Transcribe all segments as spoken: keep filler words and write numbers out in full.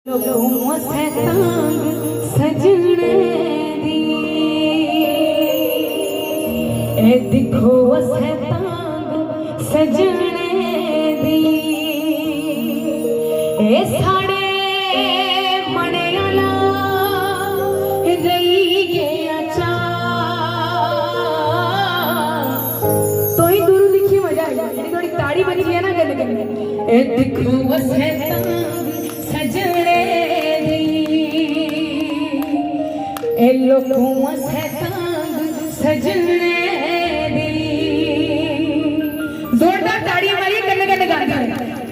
लोकों असें तांग सजने दी, ए दिक्खो असें तांग सजने दी, ए साढ़े मने आला रेही गेआ चा। तोई दूरू दिक्खी मजा आई जा, जेह्ड़ी थोड़ी ताड़ी बजी ऐ ना कन्नै कन्नै। ए दिक्खो असें तांग सजने दी, ए लोकों असें तांग सजने दी। जोरदार ताड़ी मारियै कन्नै कन्नै गांदे होए।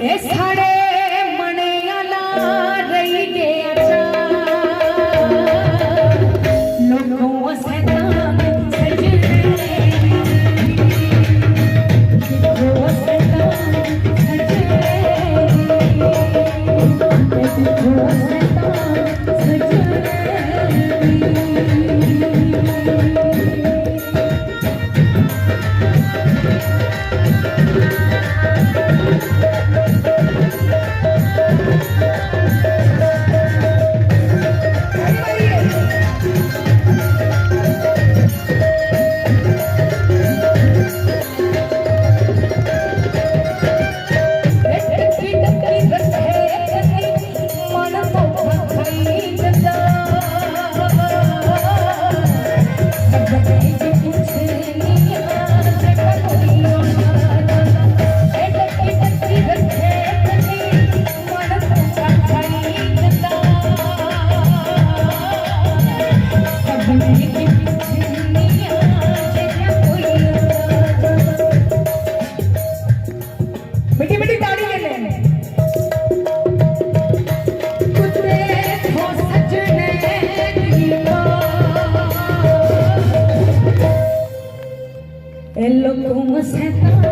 ए साढ़े मने आला रेही गेआ चा। लोकों असें तांग सजने दी। दिक्खो असें तांग सजने दी। दिक्खो असें तांग सजने दी। मीठी मीठी ताड़ी कन्नै। कुत्ते थो सजने दी मां। ए लोकों असें तां